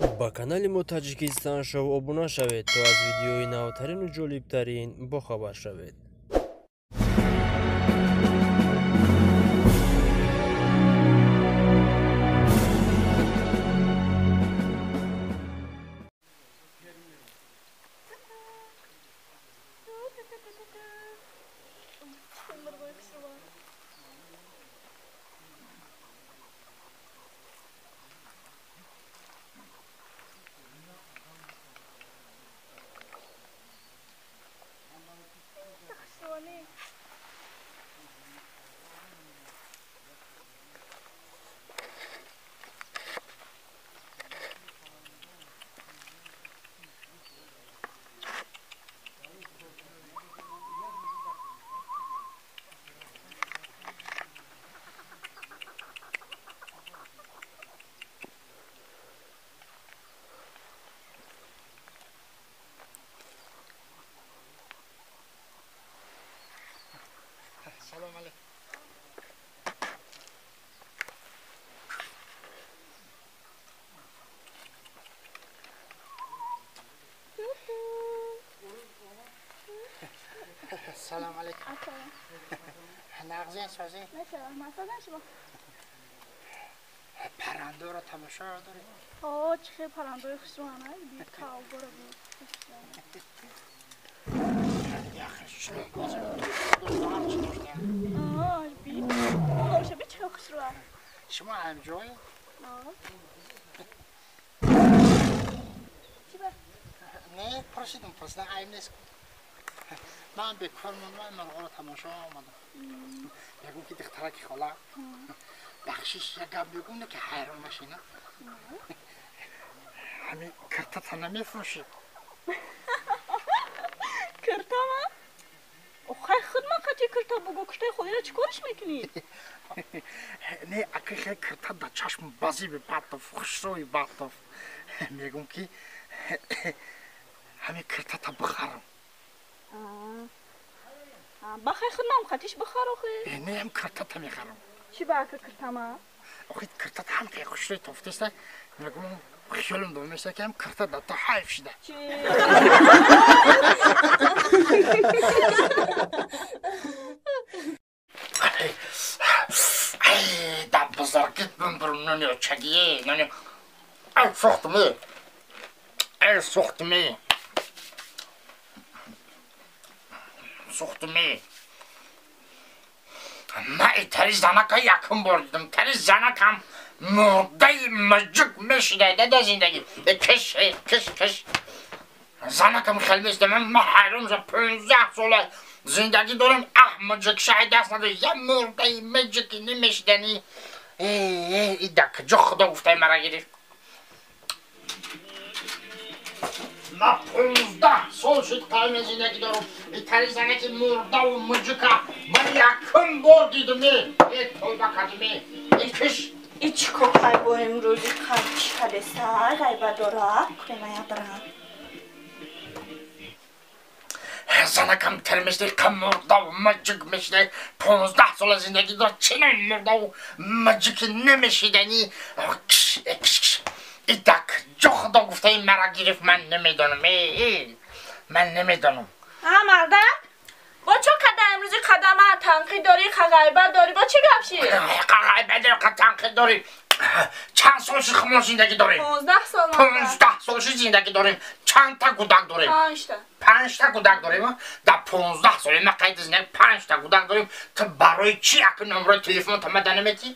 Ба канали мо Таҷикистон шоу обуна шавед, то аз видеои навтарину ҷолибтарин бохабар шавед. Салом алейкум. Салом алейкум. Нағзин созӣ? Масалан шумо. Паррандоро тамошо доред? О, чӣ хел паррандои хушрӯ бит кавборо бит. Шумо ҳамҷой? Не, пурсидам, пурсидам, айб нест. Ман бекор мондам, мурғоро тамошо омадам. Мегӯм ки духтараки хола, бахшиш як гап мегӯм, не ки ҳайрон нашина. Ҳамин киртата намефурӯшед? Киртама? Охай худ ман қати кирта бугу, киртаи холиро чӣ кориш мекунӣ? Не, ака хел кирта да чашм базиби батов, хушрӯи батов. Мегӯм ки ҳамин киртата бихарам. Бахай худ ман қатиш бихар охи? Не, ҳам киртата мехарам. Чӣ ба ака киртама? Охи киртата ҳам хел хушрӯи тофтеста. Мегӯм хиёлам дом мешава ки ҳам кирта да то ҳайф шуда. Чӣ? Да бузургит бимбурм нони очагие, нони. Ай сӯхтми. Ай сӯхтми. Сӯхтми. Ман итари занака якум бор дидам. Тари занакам мурдаи маҷук мешида да зиндагӣ. Киш, киш, киш. Занакам хел мешида. Ман ҳайрон шудам. 15 сола зиндагӣ дорам. Аҳ, маҷук шаҳи даст надошт. Я мурдаи маҷуки намешидани. Э, ида куҷо худо гуфтаи мара гирифт? Ман 15 сол шуд қайми зиндагӣ дорам. Итари занаки мурдаву муҷука ман якум бор дидам. Э, тавба кардам. Э, киш. И чӣ кор хай бо имрӯзи чӣ кадеса ғайба дора? Куремая барам. Занакам тир мешида, қа мурдаву маҷук мешида. 15 сола зиндагӣ дорад. Чунон мурдаву маҷуки намешидани. Киш, киш, киш. Итак, ҷо худо гуфтаи мара гирифт, ман намедонам. Э, ман намедонам. А, мардак? Бо чо када имрӯзи қадама танқид дорӣ, қа ғайбат дорӣ, бо чӣ гап ши? Қа ғайбат дорӣ, қа танқид дорӣ. Чанд сол шуд мо зиндагӣ дорем? 15 сол. 15 сол шуд зиндагӣ дорем. Чанд та гудак дорем? 5 та. 5 та гудак дорем. Дар 15 соли ма қайди зиндагӣ 5 та гудак дорем. Ту барои чӣ ака номрои телефон та мада наметӣ?